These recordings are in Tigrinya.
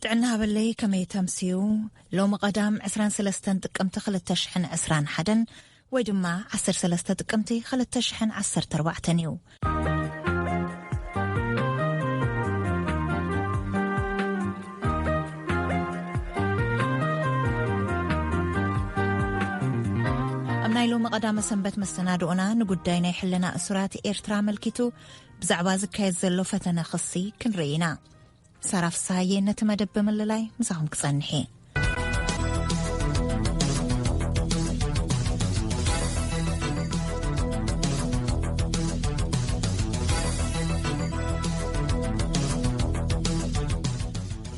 ጥዕና ሃበለይ፣ ከመይ ተምስዩ? ሎሚ ቀዳም ዕስራን ሰለስተን ጥቅምቲ ክልተ ሽሕን ዕስራን ሓደን ወይ ድማ ዓሰርተ ሰለስተ ጥቅምቲ ክልተ ሽሕን ዓሰርተ ኣርባዕተን እዩ። ኣብ ናይ ሎሚ ቀዳመ ሰንበት መሰናድኦና ንጉዳይ ናይ ሕልና እሱራት ኤርትራ ኣመልኪቱ ብዛዕባ ዝካየድ ዘሎ ፈተነ ክሲ ክንርኢ ኢና። ሳራ ፍስሃየ ነቲ መደብ ብምልላይ ምሳኹም ክጸንሕ እየ።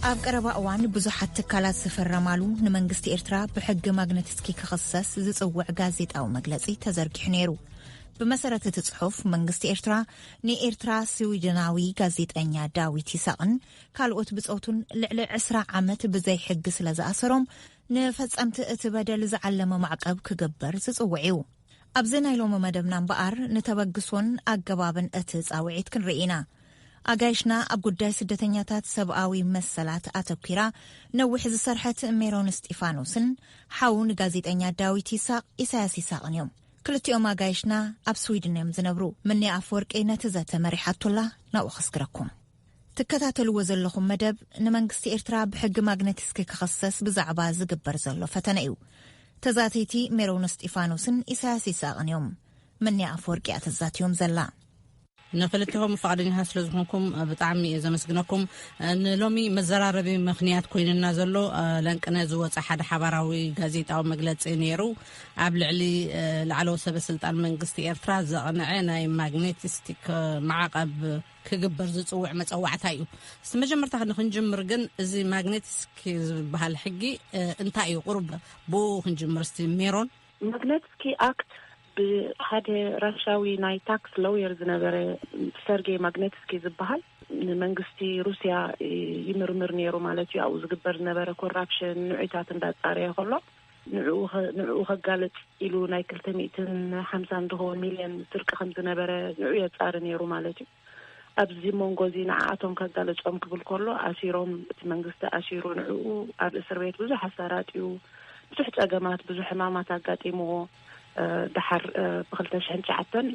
ኣብ ቀረባ እዋን ብዙሓት ትካላት ዝፈረማሉ ንመንግስቲ ኤርትራ ብሕጊ ማግነትስኪ ክኽሰስ ዝጽውዕ ጋዜጣዊ መግለጺ ተዘርጊሑ ነይሩ። ብመሰረት እቲ ጽሑፍ፣ መንግስቲ ኤርትራ ንኤርትራ ስዊድናዊ ጋዜጠኛ ዳዊት ይሳቕን ካልኦት ብጾቱን ልዕሊ ዕስራ ዓመት ብዘይ ሕጊ ስለ ዝኣሰሮም፣ ንፈጸምቲ እቲ በደል ዝዓለመ ማዕቀብ ክግበር ዝጽውዕ እዩ። ኣብዚ ናይ ሎሚ መደብና እምበኣር፣ ንተበግሶን ኣገባብን እቲ ጻውዒት ክንርኢ ኢና። ኣጋይሽና ኣብ ጉዳይ ስደተኛታት፣ ሰብኣዊ መሰላት ኣተኲራ ነዊሕ ዝሰርሐት ሜሮን እስጢፋኖስን ሓው ንጋዜጠኛ ዳዊት ይሳቕ፣ ኢሳያስ ይሳቕን እዮም። ክልቲኦም ኣጋይሽና ኣብ ስዊድን እዮም ዝነብሩ። ምኒ ኣፈወርቂ ነቲ ዘተ መሪሓቶላ፣ ናብኡ ከስግረኩም። ትከታተልዎ ዘለኹም መደብ፣ ንመንግስቲ ኤርትራ ብሕጊ ማግነቲስኪ ክኽሰስ ብዛዕባ ዝግበር ዘሎ ፈተነ እዩ። ተዛተይቲ ሜሮን እስጢፋኖስን ኢሳያስ ይስሐቕን እዮም። ምኒ ኣፈወርቂ እያ ተዛትዮም ዘላ። ንክልቲኹም ፈቓደኛታት ስለ ዝኾንኩም ብጣዕሚ እየ ዘመስግነኩም። ንሎሚ መዘራረቢ ምኽንያት ኮይንና ዘሎ፣ ለንቅነ ዝወፀ ሓደ ሓባራዊ ጋዜጣዊ መግለፂ ነይሩ። ኣብ ልዕሊ ላዕለዎት ሰበ ስልጣን መንግስቲ ኤርትራ ዘቕንዐ ናይ ማግኔቲስቲክ ማዕቐብ ክግበር ዝጽውዕ መጸዋዕታ እዩ። እስቲ መጀመርታ ንክንጅምር ግን፣ እዚ ማግኔቲስክ ዝበሃል ሕጊ እንታይ እዩ? ቁሩብ ብኡ ክንጅምር እስቲ ሜሮን። ማግነትስኪ ኣክት ብሓደ ራሻዊ ናይ ታክስ ሎየር ዝነበረ ሰርጌይ ማግነትስኪ ዝበሃል ንመንግስቲ ሩስያ ይምርምር ነይሩ ማለት እዩ። ኣብኡ ዝግበር ዝነበረ ኮራፕሽን ንዑታት እንዳጻረየ ከሎ ንዕኡ ከ-፣ ንዕኡ ከጋልጽ ኢሉ ናይ ክልተ ሚእትን ሓምሳን ዝኸውን ሚልዮን ስርቂ ከም ዝነበረ ንዕኡ የጻሪ ነይሩ ማለት እዩ። ኣብዚ መንጎ እዚ ንዓኣቶም ከጋልጾም ክብል ከሎ ኣሲሮም፣ እቲ መንግስቲ ኣሲሩ ንዕኡ ኣብ እስር ቤት ብዙሕ ኣሳራጥዩ፣ ብዙሕ ጸገማት፣ ብዙሕ ሕማማት ኣጋጢምዎ፣ እ፣ ደሓር፣ እ፣ ብክልተ ሽሕን ትሽዓተን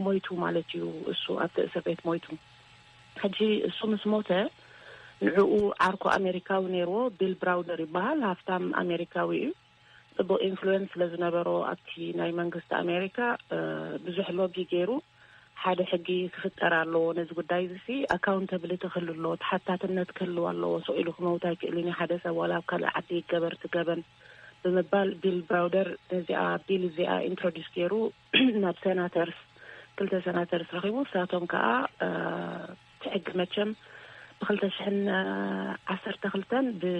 ሞይቱ ማለት እዩ። እሱ ኣብቲ እስር ቤት ሞይቱ። ሕጂ እሱ ምስ ሞተ ንዕኡ ዓርኩ ኣሜሪካዊ ነይርዎ፣ ቢል ብራውደር ይበሃል፣ ሃፍታም ኣሜሪካዊ እዩ። ጽቡቕ ኢንፍሉዌንስ ስለ ዝነበሮ ኣብቲ ናይ መንግስቲ ኣሜሪካ፣ እ፣ ብዙሕ ሎቢ ገይሩ ሓደ ሕጊ ክፍጠር ኣለዎ። ነዚ ጉዳይ እዚ ሲ ኣካውንታብሊቲ ክህሉ ኣለዎ፣ ተሓታትነት ክህልው ኣለዎ። ስቕ ኢሉ ክመውት ኣይክእልን እዩ ሓደ ሰብ ዋላ ኣብ ካልእ ዓዲ ይገበር እቲ ገበን ብምባል ቢል ብራውደር ነዚኣ ቢል እዚኣ ኢንትሮዲስ ገይሩ ናብ ሴናተርስ፣ ክልተ ሴናተርስ ረኺቡ። ንሳቶም ከኣ፣ እ፣ እቲ ሕጊ መቸም ብክልተ ሽሕን ዓሰርተ ክልተን ብ፣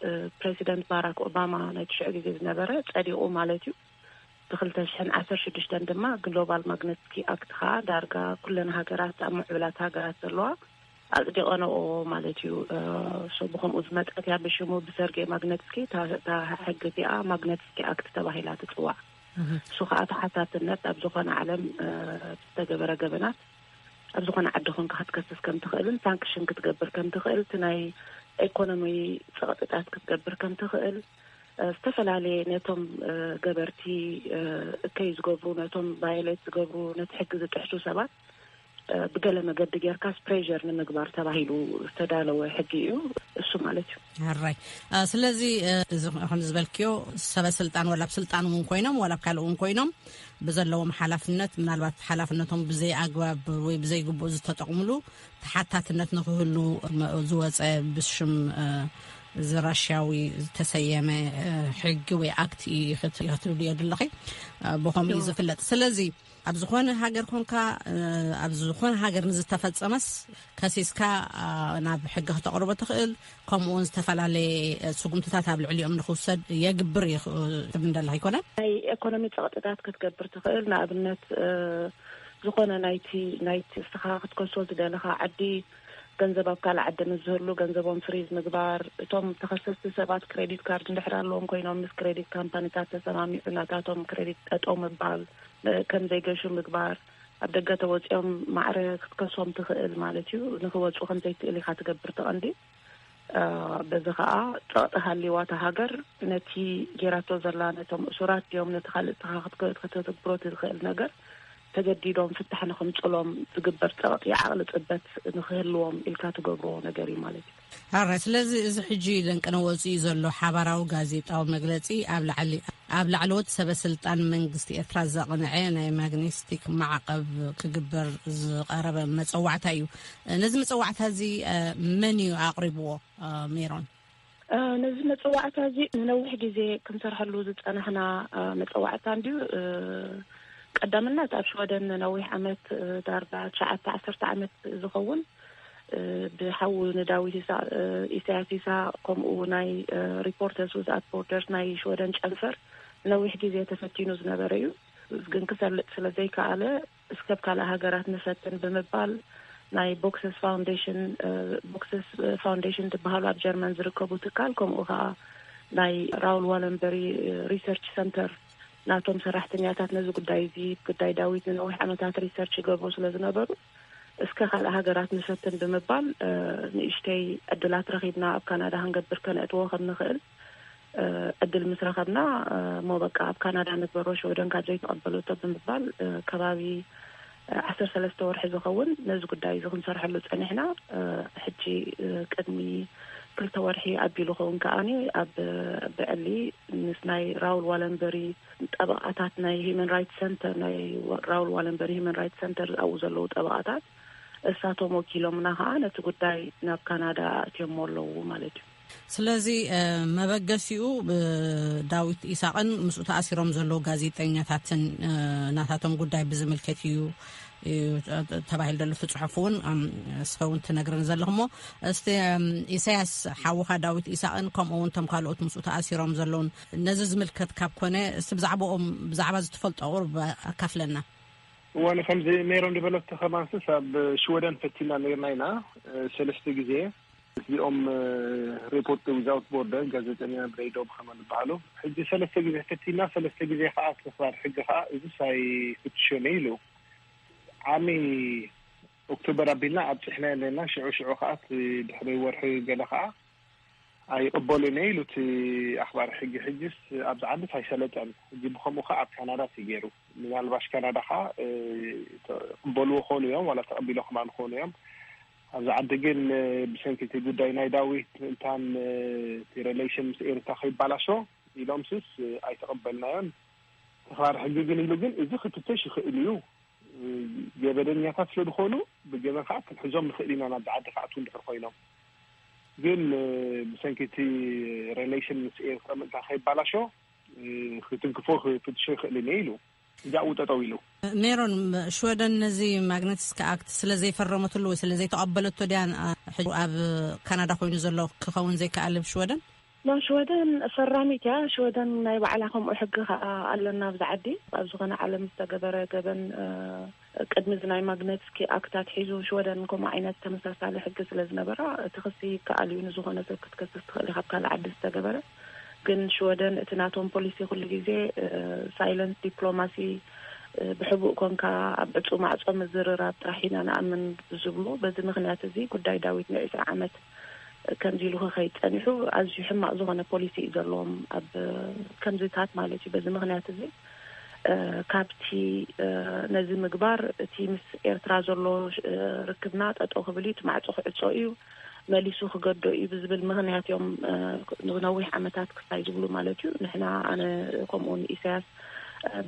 እ፣ ፕሬዚደንት ባራክ ኦባማ ናይቲ ሽዑ ግዜ ዝነበረ ጸዲቑ ማለት እዩ። ብክልተ ሽሕን ዓሰርተ ሽዱሽተን ድማ ግሎባል ማግነትስኪ ኣክት ከኣ ዳርጋ ኩለን ሃገራት ኣብ ምዕብላት ሃገራት ዘለዋ ኣጽዲቐንኦ ማለት እዩ። እ፣ ሶ ብኸምኡ ዝመጸት እያ ብሽሙ ብሰርጌ ማግነትስኪ እታ፣ እታ ሕጊ እዚኣ ማግነትስኪ ኣክት ተባሂላ ትጽዋዕ። እሱ ከኣ ተሓታትነት ኣብ ዝኾነ ዓለም፣ እ፣ ዝተገበረ ገበናት ኣብ ዝኾነ ዓዲ ኮንካ ክትከስስ ከም ትኽእልን ሳንክሽን ክትገብር ከም ትኽእል፣ እቲ ናይ ኢኮኖሚ ጸቕጥታት ክትገብር ከም ትኽእል፣ እ፣ ዝተፈላለየ ነቶም፣ እ፣ ገበርቲ፣ እ፣ እከይ ዝገብሩ፣ ነቶም ቫዮሌት ዝገብሩ፣ ነቲ ሕጊ ዝጥሕሱ ሰባት፣ እ፣ ብገለ መገዲ ጌርካስ ፕሬር ንምግባር ተባሂሉ ዝተዳለወ ሕጊ እዩ እሱ ማለት እዩ። ሕራይ። እ፣ ስለዚ፣ እ፣ እዚ ከም ዝበልክዮ ሰበ ስልጣን ወላ ኣብ ስልጣን እውን ኮይኖም ወላ ኣብ ካልእ እውን ኮይኖም ብዘለዎም ሓላፍነት፣ ምናልባት ሓላፍነቶም ብዘይ ኣግባብ ወይ ብዘይ ግቡእ ዝተጠቕምሉ ተሓታትነት ንክህሉ ዝወፀ ብሽም፣ እ፣ እዚ ራሽያዊ ዝተሰየመ፣ እ፣ ሕጊ ወይ ኣክት እዩ ክት-፣ ክትብልዮ ዘለኺ። እ፣ ብኸምኡ እዩ ዝፍለጥ። ስለዚ ኣብ ዝኾነ ሃገር ኮንካ፣ እ፣ ኣብ ዝኾነ ሃገር ንዝተፈጸመስ ከሲስካ፣ እ፣ ናብ ሕጊ ክተቕርቦ ትኽእል። ከምኡ እውን ዝተፈላለየ ስጉምትታት ኣብ ልዕሊኦም ንኽውሰድ የግብር ይኽ-፣ ትብል እንደለኻ ኣይኮነን? ናይ ኢኮኖሚ ጸቕጥታት ክትገብር ትኽእል። ንኣብነት፣ እ፣ ዝኾነ ናይቲ፣ ናይቲ እስኻ ክትከሶ ዝደለኻ ዓዲ፣ ገንዘብ ኣብ ካልእ ዓዲ ምስ ዝህሉ ገንዘቦም ፍሪዝ ምግባር፣ እቶም ተኸሰስቲ ሰባት ክሬዲት ካርድ እንድሕር ኣለዎም ኮይኖም ምስ ክሬዲት ካምፓኒታት ተሰማሚዑ ናታቶም ክሬዲት ጠጠው ምባል፣ ከም ዘይገሹ ምግባር፣ ኣብ ደገ ተወፂኦም ማዕረ ክትከሶም ትኽእል ማለት እዩ። ንክወፁ ከም ዘይትእል ኢኻ ትገብር ተቐንዲ። በዚ ኸኣ ጸቕጢ ሃልይዋ እታ ሃገር ነቲ ጌራቶ ዘላ ነቶም እሱራት ድዮም ነቲ ካልእ እትኻ ክትገ- ከተተግብሮ ትኽእል ነገር ተገዲዶም ፍታሕ ንኽምጽሎም ዝግበር ጸቕጢ ዓቕሊ ጽበት ንኽህልዎም ኢልካ ትገብርዎ ነገር እዩ ማለት እዩ። ኣረ ስለዚ እዚ ሕጂ ደንቅነ ወፂኡ ዘሎ ሓባራዊ ጋዜጣዊ መግለፂ ኣብ ላዕሊ ኣብ ላዕለዎት ሰበ ስልጣን መንግስቲ ኤርትራ ዘቕንዐ ናይ ማግኔስቲክ ማዕቐብ ክግበር ዝቐረበ መፀዋዕታ እዩ። ነዚ መፀዋዕታ እዚ መን እዩ ኣቕሪብዎ? ሜሮን። ነዚ መፀዋዕታ እዚ ንነዊሕ ግዜ ክንሰርሐሉ ዝፀናሕና መፀዋዕታ እንድዩ። ቀዳምነት ኣብ ሽወደን ንነዊሕ ዓመት፣ ዳርጋ ትሽዓተ ዓሰርተ ዓመት ዝኸውን ብሓዉ ንዳዊት ኢሳቅ ኢሳያስ ኢሳቅ ከምኡ ናይ ሪፖርተርስ ዊዛውት ቦርደርስ ናይ ሽወደን ጨንፈር ነዊሕ ግዜ ተፈቲኑ ዝነበረ እዩ። ግን ክሰልጥ ስለ ዘይከኣለ እስከብ ካልእ ሃገራት ንፈትን ብምባል ናይ ቦክሰስ ፋውንዴሽን ቦክሰስ ፋውንዴሽን ዝበሃሉ ኣብ ጀርመን ዝርከቡ ትካል ከምኡ ከዓ ናይ ራውል ዋለንበሪ ሪሰርች ሰንተር ናቶም ሰራሕተኛታት ነዚ ጉዳይ እዚ ጉዳይ ዳዊት ንነዊሕ ዓመታት ሪሰርች ይገብሩ ስለ ዝነበሩ እስከ ካልእ ሃገራት ንፈትን ብምባል ንእሽተይ ዕድላት ረኺብና ኣብ ካናዳ ክንገብር ከነእትዎ ከም ንኽእል ዕድል ምስ ረኸብና እሞ በቃ ኣብ ካናዳ ንግበሮ ሽወደን ካብ ዘይተቐበለቶ ብምባል ከባቢ ዓሰርተ ሰለስተ ወርሒ ዝኸውን ነዚ ጉዳይ እዚ ክንሰርሐሉ ጸኒሕና። ሕጂ ቅድሚ ክልተ ወርሒ ኣቢሉ ኸውን ከኣኒ ኣብ ብዕሊ ምስ ናይ ራውል ዋለንበሪ ጠበቓታት ናይ ሂመን ራይትስ ሰንተር ናይ ራውል ዋለንበሪ ሂመን ራይትስ ሰንተር ኣብኡ ዘለዉ ጠበቓታት እሳቶም ወኪሎምና ከዓ ነቲ ጉዳይ ናብ ካናዳ ኣእትዮሞ ኣለዉ ማለት እዩ። ስለዚ መበገሲኡ ዳዊት ኢሳቅን ምስኡ ተኣሲሮም ዘለዉ ጋዜጠኛታትን ናታቶም ጉዳይ ብዝምልከት እዩ ተባሂሉ ዘሎ እቲ ፅሑፍ እውን እስኸ እውን ትነግረን ዘለኹ እሞ እስቲ ኢሳያስ ሓውኻ ዳዊት ኢሳቅን ከምኡ እውን ቶም ካልኦት ምስኡ ተኣሲሮም ዘለውን ነዚ ዝምልከት ካብ ኮነ እስቲ ብዛዕባኦም ብዛዕባ ዝትፈልጦ ቁርብ ኣካፍለና። እዋን ከምዚ ሜሮን ዝበለቶ ከማንስስ ኣብ ሽወደን ፈቲና ነርና ኢና። ሰለስተ ግዜ እዚኦም ሪፖርት ዊዛውት ቦርደር ጋዜጠኛ ብረይዶም ከመ ዝበሃሉ ሕጂ ሰለስተ ግዜ ፈቲና ሰለስተ ግዜ ከዓ ክባር ሕጂ ከዓ እዚ ሳይ ፍትሾ ነ ኢሉ ዓሚ ኦክቶበር ኣቢልና ኣብፅሕና ኣለና። ሽዑ ሽዑ ከዓ ድሕሪ ወርሒ ገለ ከዓ ኣይቕበሉን ኢሉ እቲ ኣኽባሪ ሕጊ። ሕጅስ ኣብዚ ዓድስ ኣይሰለጠን። ሕጂ ብኸምኡ ከዓ ኣብ ካናዳ እዩ ገይሩ። ምናልባሽ ካናዳ ከዓ ይቕበልዎ ክኾኑ እዮም ዋላ ተቐቢሎ ከማን ክኾኑ እዮም። ኣብዚ ዓዲ ግን ብሰንኪ እቲ ጉዳይ ናይ ዳዊት ምእንታን እቲ ሬሌሽን ምስ ኤርትራ ከይባላሾ ኢሎምስስ ኣይተቐበልናዮን። ተኽባሪ ሕጊ ግን ኢሉ ግን እዚ ክትተሽ ይኽእል እዩ። ገበነኛታት ስለ ዝኾኑ ብገበን ከዓ ክንሕዞም ንኽእል ኢና ናብዚ ዓዲ ክኣትዉ እንድሕር ኮይኖም። ግን ብሰንኪ እቲ ሬሌሽን ምስ ኤርትራ ምእንታ ከይባላሾ ክትንክፎ ክትሾ ይኽእልን እየ ኢሉ እዚኣኡ ጠጠው ኢሉ። ሜሮን፣ ሽወደን ነዚ ማግነትስኪ ኣክት ስለ ዘይፈረመትሉ ወይ ስለ ዘይተቐበለቶ ድያ ኣብ ካናዳ ኮይኑ ዘሎ ክኸውን ዘይከኣል ኣብ ሽወደን? ናብ ሽወደን ፈራሚት እያ። ሽወደን ናይ ባዕላ ከምኡ ሕጊ ከዓ ኣለና ኣብዚ ዓዲ። ኣብ ዝኾነ ዓለም ዝተገበረ ገበን ቅድሚ እዚ ናይ ማግነትስኪ ኣክት ኣትሒዙ ሽወደን ከምኡ ዓይነት ተመሳሳሊ ሕጊ ስለ ዝነበራ እቲ ክሲ ይከኣል እዩ። ንዝኾነ ሰብ ክትከስስ ትኽእል ኢኻ ካብ ካልእ ዓዲ ዝተገበረ። ግን ሽወደን እቲ ናቶም ፖሊሲ ኩሉ ግዜ ሳይለንት ዲፕሎማሲ ብሕቡእ ኮንካ ኣብ ዕፁ ማዕፆ ምዝርራብ ጥራሕ ኢና ንኣምን ዝብሉ። በዚ ምኽንያት እዚ ጉዳይ ዳዊት ንዒስራ ዓመት ከምዚ ኢሉ ክኸይድ ጸኒሑ ኣዝዩ ሕማቕ ዝኾነ ፖሊሲ እዩ ዘለዎም ኣብ ከምዚታት ማለት እዩ። በዚ ምኽንያት እዚ ካብቲ ነዚ ምግባር እቲ ምስ ኤርትራ ዘሎ ርክብና ጠጠው ክብል እዩ፣ እቲ ማዕጾ ክዕጾ እዩ፣ መሊሱ ክገዶ እዩ ብዝብል ምኽንያት እዮም ንነዊሕ ዓመታት ክሳይ ዝብሉ ማለት እዩ። ንሕና ኣነ ከምኡ ንኢሳያስ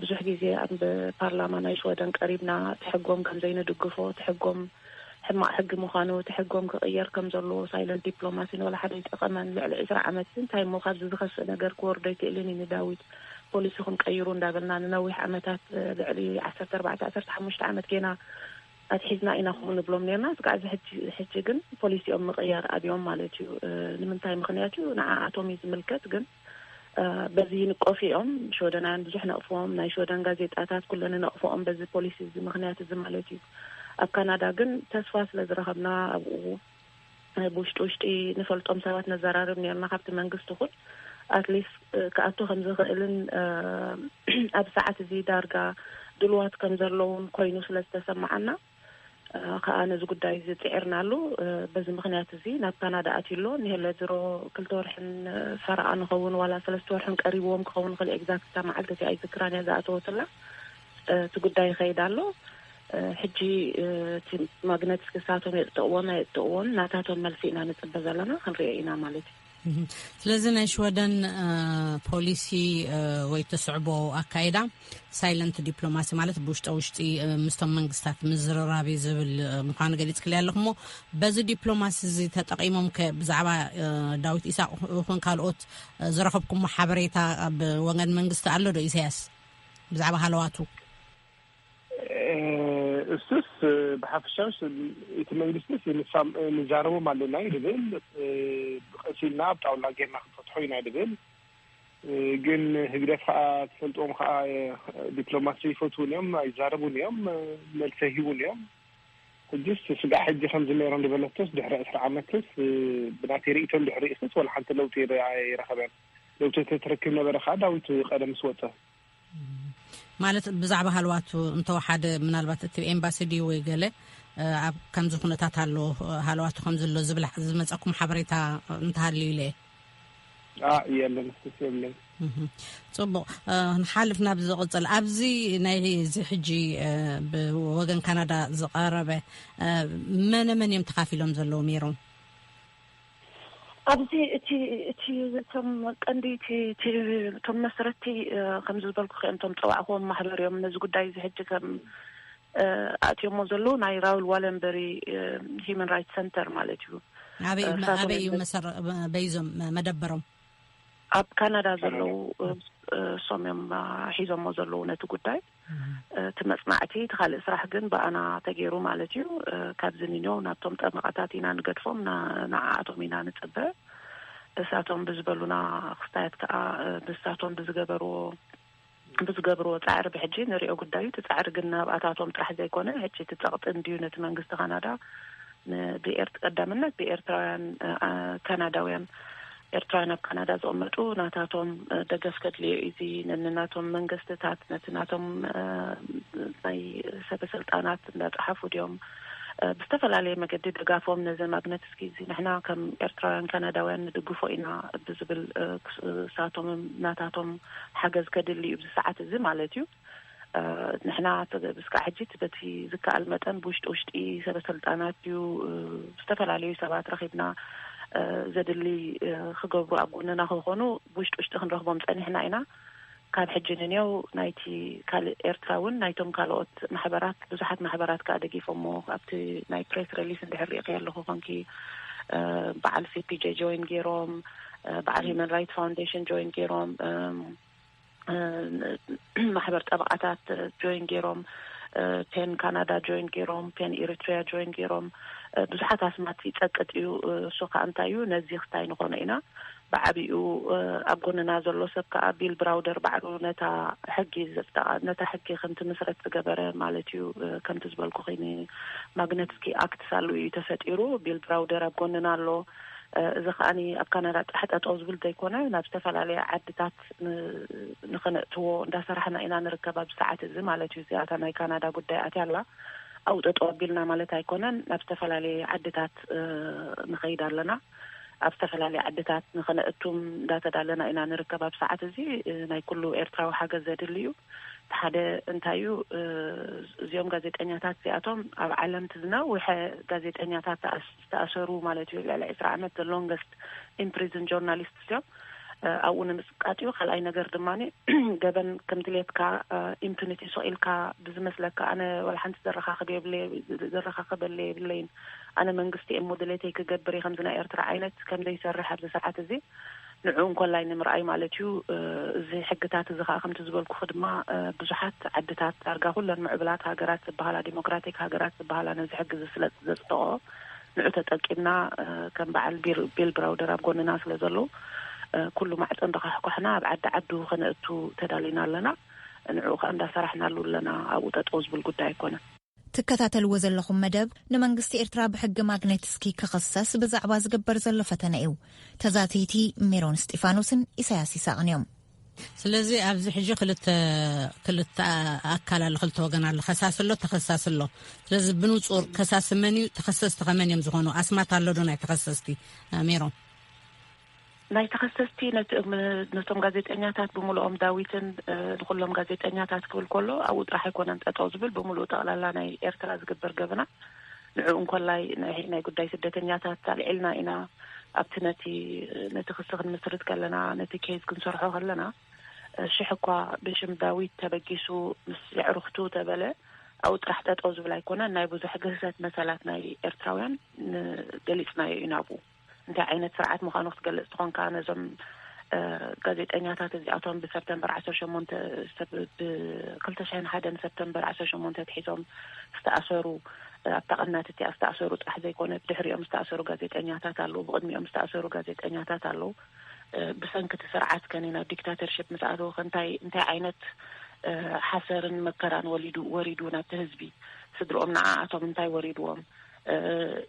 ብዙሕ ግዜ ኣብ ፓርላማ ናይ ሽወደን ቀሪብና እቲ ሕጎም ከም ዘይንድግፎ እቲ ሕጎም ሕማቕ ሕጊ ምዃኑ እቲ ሕጎም ክቕየር ከም ዘለዎ ሳይለንት ዲፕሎማሲ ንወላ ሓደ ይጠቐመን ልዕሊ ዕስራ ዓመት እንታይ እሞ ካብዚ ዝኸፍእ ነገር ክወርዶ ኣይክእልን እዩ ንዳዊት ፖሊሲኹም ቀይሩ እንዳበልና ንነዊሕ ዓመታት ልዕሊ ዓሰርተ ኣርባዕተ ዓሰርተ ሓሙሽተ ዓመት ጌና ኣትሒዝና ኢና ከምኡ ንብሎም ነርና። ስጋዕ እዚ ሕጂ ግን ፖሊሲኦም ምቕያር ኣብዮም ማለት እዩ። ንምንታይ ምኽንያት እዩ ንዓኣቶም እዩ ዝምልከት። ግን በዚ ይንቀፉ እዮም። ሽወደናውያን ብዙሕ ነቕፍዎም፣ ናይ ሽወደን ጋዜጣታት ኩለን ይነቕፍኦም በዚ ፖሊሲ እዚ ምኽንያት እዚ ማለት እዩ። ኣብ ካናዳ ግን ተስፋ ስለ ዝረኸብና ኣብኡ ብውሽጢ ውሽጢ ንፈልጦም ሰባት ነዘራርብ ነርና ካብቲ መንግስቲ ኹን ኣትሊስት ክኣቱ ከም ዝኽእልን ኣብ ሰዓት እዚ ዳርጋ ድልዋት ከም ዘለውን ኮይኑ ስለ ዝተሰማዓና ከዓ ነዚ ጉዳይ እዚ ፅዒርናሉ። በዚ ምክንያት እዚ ናብ ካናዳ ኣትዩ ኣሎ። ንሄለ ዝሮ ክልተ ወርሕን ፈረቓ ንኸውን ዋላ ሰለስተ ወርሕን ቀሪብዎም ክኸውን ይኽእል። ኤግዛክት እታ መዓልቲ እቲኣ ኣይዝክራን እያ ዝኣተወትላ። እቲ ጉዳይ ይኸይድ ኣሎ። ሕጂ እቲ ማግነትስኪ ንሳቶም የጥጥቕዎን ኣየጥጥቕዎን ናታቶም መልሲ ኢና ንፅበ ዘለና፣ ክንሪኦ ኢና ማለት እዩ። ስለዚ ናይ ሽወደን ፖሊሲ ወይ ተስዕቦ ኣካይዳ ሳይለንት ዲፕሎማሲ ማለት ብውሽጠ ውሽጢ ምስቶም መንግስታት ምዝርራብ ዝብል ምኳኑ ገሊጽ ክል ኣለኹ። ሞ በዚ ዲፕሎማሲ እዚ ተጠቂሞም ብዛዕባ ዳዊት ኢሳቅ ይኹን ካልኦት ዝረኸብኩም ሓበሬታ ኣብ ወገን መንግስቲ ኣሎ ዶ? ኢሳያስ ብዛዕባ ሃለዋቱ እሱስ ብሓፈሻውስ እቲ መንግስቲስ ንዛረቦም ኣለና ይድብል። ብቀሲልና ኣብ ጣውላ ጌርና ክንፈትሖ ኢና ይድብል። ግን ህግደፍ ከዓ ትፈልጥዎም ከዓ ዲፕሎማሲ ይፈትውን እዮም፣ ኣይዛረቡን እዮም፣ መልሲ ኣይህቡን እዮም። ሕጅስ ስጋዕ ሕጂ ከምዚ ነይሮም ዝበለቶስ ድሕሪ ዕስራ ዓመትስ ብናተይ ርእይቶ ድሕሪ ኢሱስ ወላ ሓንቲ ለውጢ ኣይረኸበን። ለውጢ ተትረክብ ነበረ ከዓ ዳዊት ቀደም ምስ ወፀ። ማለት ብዛዕባ ሃለዋቱ እንተወሓደ ምናልባት እቲ ኤምባሲ ድዩ ወይ ገለ ኣብ ከምዚ ኩነታት ኣሎ ሃለዋቱ ከምዚ ኣሎ ዝብል ዝመፀኩም ሓበሬታ እንተሃልዩ ኢለ። የለን ስ የለን። ፅቡቅ፣ ንሓልፍ ናብ ዝቕፅል። ኣብዚ ናይ እዚ ሕጂ ብወገን ካናዳ ዝቀረበ መነ መን እዮም ተኻፊሎም ዘለዉ ሜሮን? ኣብዚ እቲ እቲ እቶም ቀንዲ እቲ እቶም መስረቲ ከም ዝበልኩ እዮም እቶም ፀዋዕክዎም ማሕበር እዮም ነዚ ጉዳይ እዚ ሕጂ ከም ኣእትዮሞ ዘለዉ ናይ ራውል ዋለንበሪ ሂማን ራይት ሰንተር ማለት እዩ። ኣበይ እዩ መሰረ በይዞም መደበሮም? ኣብ ካናዳ ዘለዉ እሶም እዮም ሒዞሞ ዘለዉ ነቲ ጉዳይ። እቲ መፅናዕቲ እቲ ካልእ ስራሕ ግን ብኣና ተገይሩ ማለት እዩ። ካብዚ ንንዮው ናብቶም ጠበቃታት ኢና ንገድፎም፣ ንዓኣቶም ኢና ንፅበ። እሳቶም ብዝበሉና ክስታያት ከዓ ብሳቶም ብዝገበርዎ ብዝገብርዎ ፃዕሪ ብሕጂ ንሪኦ ጉዳዩ። እቲ ፃዕሪ ግን ናብኣታቶም ጥራሕ ዘይኮነ ሕጂ እቲ ፀቕጢ እንድዩ ነቲ መንግስቲ ካናዳ ብኤርት ቀዳምነት ብኤርትራውያን ካናዳውያን ኤርትራውያን ኣብ ካናዳ ዝቕመጡ ናታቶም ደገፍ ከድልዮ እዩ። እዚ ነናቶም መንግስትታት ነቲ ናቶም ናይ ሰበ ስልጣናት እንዳፀሓፉ ድዮም ብዝተፈላለየ መገዲ ድጋፎም ነዚ ማግነትስኪ እዚ ንሕና ከም ኤርትራውያን ካናዳውያን ንድግፎ ኢና ብዝብል ሳቶም ናታቶም ሓገዝ ከድሊ እዩ ብዚ ሰዓት እዚ ማለት እዩ። ንሕና ብስካዕ ሕጂ በቲ ዝከኣል መጠን ብውሽጢ ውሽጢ ሰበ ስልጣናት እዩ ዝተፈላለዩ ሰባት ረኺብና ዘድሊ ክገብሩ ኣብ ጎንና ክኾኑ ብውሽጢ ውሽጢ ክንረኽቦም ፀኒሕና ኢና። ካብ ሕጂ ንኔው ናይቲ ካልእ ኤርትራ እውን ናይቶም ካልኦት ማሕበራት ብዙሓት ማሕበራት ከዓ ደጊፎሞ ኣብቲ ናይ ፕሬስ ሪሊስ እንድሕር ሪኢኺ ኣለኹ ኮንኪ በዓል ሲፒጄ ጆይን ገይሮም በዓል ሂማን ራይት ፋውንዴሽን ጆይን ገይሮም ማሕበር ጠበቃታት ጆይን ገይሮም ፔን ካናዳ ጆይን ገይሮም ፔን ኤሪትሪያ ጆይን ገይሮም ብዙሓት ኣስማት ይፀቅጥ እዩ። እሱ ከዓ እንታይ እዩ ነዚ ክስታይ ንኾኖ ኢና ብዓቢኡ ኣብ ጎንና ዘሎ ሰብ ከዓ ቢል ብራውደር ባዕሉ ነታ ሕጊ ነታ ሕጊ ከምቲ ምስረት ዝገበረ ማለት እዩ። ከምቲ ዝበልኩ ኮይኑ ማግነትስኪ ኣክትስ ኣሉ እዩ ተፈጢሩ። ቢል ብራውደር ኣብ ጎንና ኣሎ። እዚ ከዓኒ ኣብ ካናዳ ጥራሕ ጠጠው ዝብል ዘይኮነ ናብ ዝተፈላለየ ዓድታት ንኸነእትዎ እንዳሰራሕና ኢና ንርከብ ኣብዚ ሰዓት እዚ ማለት እዩ። እዚኣታ ናይ ካናዳ ጉዳይ ኣትያ ኣላ ኣብኡ ጠጠው ኣቢልና ማለት ኣይኮነን። ናብ ዝተፈላለየ ዓድታት ንኸይድ ኣለና። ኣብ ዝተፈላለየ ዓድታት ንኸነእቱም እንዳተዳለና ኢና ንርከብ ኣብ ሰዓት እዚ። ናይ ኩሉ ኤርትራዊ ሓገዝ ዘድሊ እዩ። ሓደ እንታይ እዩ እዚኦም ጋዜጠኛታት እዚኣቶም ኣብ ዓለም ትዝነውሐ ጋዜጠኛታት ዝተኣሰሩ ማለት እዩ። ልዕሊ ዕስራ ዓመት the longest in prison journalist እዮም። ኣብኡ ንምስቃጥ እዩ። ካልኣይ ነገር ድማ ገበን ከም ድሌትካ ኢምፒኒቲ ሶ ኢልካ ብዝመስለካ ኣነ ወላ ሓንቲ ዘረካክብ የብለ ዘረካክበለ የብለይን ኣነ መንግስቲ እሞ ድሌተይ ክገብር እየ ከምዚ ናይ ኤርትራ ዓይነት ከም ዘይሰርሕ ኣብዚ ሰዓት እዚ ንዕኡ እንኮላይ ንምርኣይ ማለት እዩ። እዚ ሕግታት እዚ ከዓ ከምቲ ዝበልኩኺ ድማ ብዙሓት ዓድታት ዳርጋ ኩለን ምዕብላት ሃገራት ዝበሃላ ዲሞክራቲክ ሃገራት ዝበሃላ ነዚ ሕጊ እዚ ስለ ዘፅደቆ ንዑ ተጠቂምና ከም በዓል ቢል ብራውደር ኣብ ጎንና ስለ ዘለዉ ኩሉ ማዕፀ እንዳኳሕኳሕና ኣብ ዓዲ ዓዱ ከነእቱ ተዳሊና ኣለና። ንዕኡ ከዓ እንዳሰራሕናሉ ኣለና። ኣብኡ ጠጠው ዝብል ጉዳይ ኣይኮነን። ትከታተልዎ ዘለኹም መደብ፣ ንመንግስቲ ኤርትራ ብሕጊ ማግኔትስኪ ክኽሰስ ብዛዕባ ዝግበር ዘሎ ፈተነ እዩ። ተዛተይቲ ሜሮን እስጢፋኖስን ኢሳያስ ይስሐቕን እዮም። ስለዚ ኣብዚ ሕጂ ክልተ፣ ክልተ ኣካል ኣሎ፣ ክልተ ወገን ኣሎ። ከሳሲ ኣሎ፣ ተኸሳሲ ኣሎ። ስለዚ ብንጹር ከሳሲ መን እዩ፣ ተኸሰስቲ ከ መን እዮም ዝኾኑ? ኣስማት ኣሎ ዶ ናይ ተኸሰስቲ፣ ሜሮን? ናይ ተኸሰስቲ ነት-፣ ም-፣ ነቶም ጋዜጠኛታት ብምሉኦም፣ ዳዊትን፣ እ፣ ንኹሎም ጋዜጠኛታት ክብል ከሎ ኣብኡ ጥራሕ ኣይኮነን ጠጠው ዝብል፣ ብምሉእ ጠቕላላ ናይ ኤርትራ ዝግበር ገበና። ንዕኡ እንኮላይ ናይ፣ ናይ ጉዳይ ስደተኛታት ኣልዒልና ኢና። ኣብቲ ነቲ፣ ነቲ ክሲ ክንምስርት ከለና፣ ነቲ ኬዝ ክንሰርሖ ከለና፣ እ፣ ሽሕ እኳ ብሽም ዳዊት ተበጊሱ ምስ የዕሩኽቱ ተበለ፣ ኣብኡ ጥራሕ ጠጠው ዝብል ኣይኮነን። ናይ ብዙሕ ግህሰት መሰላት ናይ ኤርትራውያን ን-፣ ገሊጽናዮ ኢና ኣብኡ። እንታይ ዓይነት ስርዓት ምዃኑ ክትገልጽ ትኾንካ፣ ነዞም፣ እ፣ ጋዜጠኛታት እዚኣቶም ብሰፕተምበር ዓሰርተ ሸሞንተ፣ ሰብ-፣ ብ-፣ ክልተ ሽሕን ሓደን ሰፕተምበር ዓሰርተ ሸሞንተ ኣትሒዞም ዝተኣሰሩ፣ እ፣ ኣብታ ቀናት እቲኣ ዝተኣሰሩ ጥራሕ ዘይኮነ፣ ብድሕሪኦም ዝተኣሰሩ ጋዜጠኛታት ኣለዉ፣ ብቕድሚኦም ዝተኣሰሩ ጋዜጠኛታት ኣለዉ። እ፣ ብሰንኪ እቲ ስርዓት ከ ናብ ዲክታተርሽፕ ምስ ኣተወ ከ እንታይ፣ እንታይ ዓይነት፣ እ፣ ሓሰርን መከራን ወሊዱ፣ ወሪዱ ናብቲ ህዝቢ? ስድርኦም ንዓኣቶም እንታይ ወሪድዎም? እ፣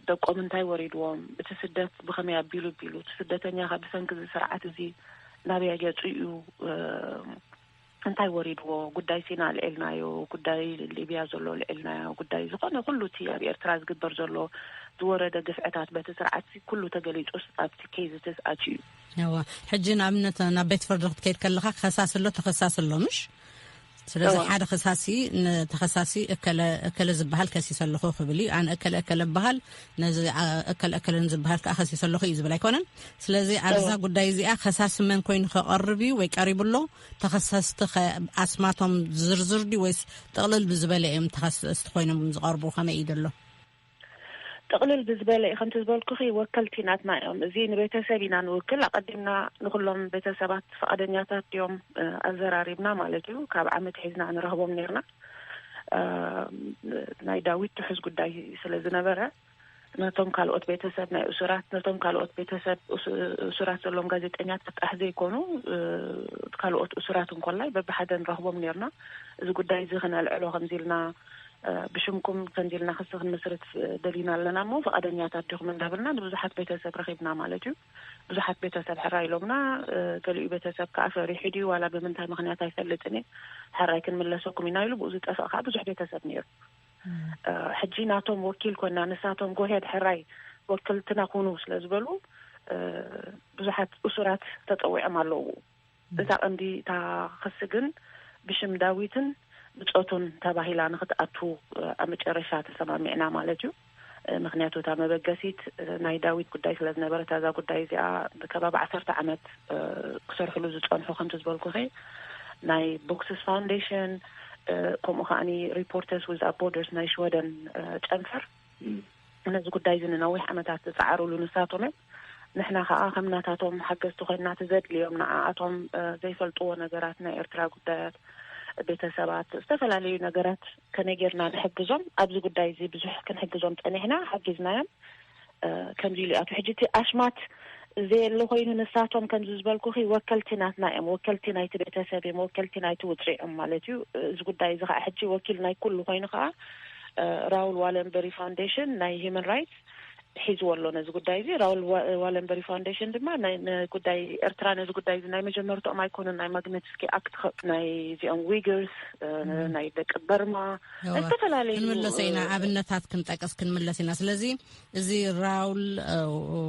ደቆም እንታይ ወሪድዎም? እቲ ስደት ብኸመይ ኣቢሉ ኣቢሉ? እቲ ስደተኛ ከ ብሰንኪ እዚ ስርዓት እዚ ናበይ ገጹ እዩ? እ፣ እንታይ ወሪድዎ? ጉዳይ ሲና ኣልዒልናዮ፣ ጉዳይ ሊብያ ዘሎ ኣልዒልናዮ፣ ጉዳይ ዝኾነ ኩሉ እቲ ኣብ ኤርትራ ዝግበር ዘሎ ዝወረደ ግፍዕታት በቲ ስርዓት ኩሉ ተገሊጹስ ኣብቲ ኬዝ እቲ ኣትዩ እዩ። እዋ፣ ሕጂ ንኣብነት ናብ ቤት ፍርዲ ክትከይድ ከለኻ ከሳሲ ኣሎ፣ ተኸሳሲ ኣሎ፣ ምሽ? ስለዚ እዋ። ሓደ ከሳሲ ንተኸሳሲ እከለ፣ እከለ ዝበሃል ከሲሰ ኣለኹ ክብል እዩ። ኣነ እከለ፣ እከለ እበሃል፣ ነዚ፣ ኣ፣ እከለ፣ እከለ ንዝበሃል ከኣ ከሲሰ ኣለኹ እዩ ዝብል ኣይኮነን። ስለዚ ኣብዛ እዋ። ጉዳይ እዚኣ ከሳሲ መን ኮይኑ ከቐርብ እዩ ወይ ቀሪቡ ኣሎ? ተኸሰስቲ ከ ኣስማቶም ዝርዝር ድዩ ወይስ ጥቕልል ብዝበለ እዮም ተኸሰስቲ ኮይኖም ዝቐርቡ? ከመይ እዩ ዘሎ? ጥቕልል ብዝበለ እዩ። ከምቲ ዝበልኩኺ ወከልቲ ናትና እዮም። እዚ ንቤተሰብ ኢና ንውክል። ኣቐዲምና ንኹሎም ቤተሰባት ፍቓደኛታት ድዮም፣ እ፣ ኣዘራሪብና ማለት እዩ። ካብ ዓመት ሒዝና ንረኽቦም ነርና። እ፣ ናይ ዳዊት ትሑዝ ጉዳይ ስለ ዝነበረ፣ ነቶም ካልኦት ቤተሰብ ናይ እሱራት፣ ነቶም ካልኦት ቤተሰብ እሱ-፣ እሱራት ዘለዎም ጋዜጠኛታት ጥራሕ ዘይኮኑ፣ እ፣ ካልኦት እሱራት እንኮላይ በብሓደ ንረኽቦም ነርና። እዚ ጉዳይ እዚ ክነልዕሎ ከምዚ ኢልና፣ እ፣ ብሽምኩም ከምዚ ኢልና ክሲ ክንምስርት ደሊና ኣለና እሞ ፍቓደኛታት ዲኹም እንዳበልና ንብዙሓት ቤተሰብ ረኺብና ማለት እዩ። ብዙሓት ቤተሰብ ሕራይ ኢሎምና፣ እ፣ ገሊኡ ቤተሰብ ከኣ ፈሪሑ ድዩ ዋላ ብምንታይ ምኽንያት ኣይፈልጥን እየ፣ ሕራይ ክንምለሰኩም ኢና ኢሉ ብኡ ዝጠፍእ ከኣ ብዙሕ ቤተሰብ ነይሩ። እ፣ ሕጂ ናቶም ወኪል ኮና፣ ንሳቶም ጎሄድ ሕራይ ወክልትና ኩኑ ስለ ዝበሉ፣ እ፣ ብዙሓት እሱራት ተጸዊዖም ኣለዉ። እዛ ቀንዲ እታ ክሲ ግን ብሽም ዳዊትን ብጾቱን ተባሂላ ንኽትኣቱ፣ እ፣ ኣብ መጨረሻ ተሰማሚዕና ማለት እዩ። እ፣ ምኽንያቱ እታ መበገሲት፣ እ፣ ናይ ዳዊት ጉዳይ ስለ ዝነበረት፣ እዛ ጉዳይ እዚኣ ብከባቢ ዓሰርተ ዓመት፣ እ፣ ክሰርሕሉ ዝጸንሑ፣ ከምቲ ዝበልኩኺ፣ ናይ ቦክስስ ፋውንዴሽን፣ እ፣ ከምኡ ከኣኒ ሪፖርተርስ ዊዛውት ቦርደርስ ናይ ሽወደን፣ እ፣ ጨንፈር፣ ነዚ ጉዳይ እዚ ንነዊሕ ዓመታት ዝጸዓሩሉ ንሳቶም እዮም። ንሕና ከኣ ከም ናታቶም ሓገዝቲ ኮይንና፣ እቲ ዘድልዮም ንዓኣቶም፣ እ፣ ዘይፈልጥዎ ነገራት፣ ናይ ኤርትራ ጉዳያት፣ ቤተሰባት፣ ዝተፈላለዩ ነገራት ከመይ ጌርና ንሕግዞም፣ ኣብዚ ጉዳይ እዚ ብዙሕ ክንሕግዞም ጸኒሕና፣ ሓጊዝናዮም። እ፣ ከምዚ ኢሉ ኣቱ ሕጂ እቲ ኣሽማት ዘየለ ኮይኑ፣ ንሳቶም ከምዚ ዝበልኩኺ ወከልቲ ናትና እዮም፣ ወከልቲ ናይቲ ቤተሰብ እዮም፣ ወከልቲ ናይቲ ውጽዕ እዮም ማለት እዩ። እዚ ጉዳይ እዚ ከዓ ሕጂ ወኪል ናይ ኩሉ ኮይኑ ከዓ፣ እ፣ ራውል ዋለንበሪ ፋውንዴሽን ናይ ሂውማን ራይትስ ሒዝዎ ኣሎ ነዚ ጉዳይ እዚ። ራውል ዋ-፣ ዋለንበሪ ፋውንዴሽን ድማ ናይ፣ ንጉዳይ ኤርትራ፣ ነዚ ጉዳይ እዚ ናይ መጀመርታኦም ኣይኮኑን፣ ናይ ማግነትስኪ ኣክት ኸ-፣ ናይ እዚኦም ዊገርስ፣ እ፣ እም። ናይ ደቂ በርማ፣ እዋ፣ ናይ ዝተፈላለዩ፣ ክንምለሶ ኢና፣ እ፣ ኣብነታት ክንጠቅስ ክንምለስ ኢና። ስለዚ እዚ ራውል፣ እ፣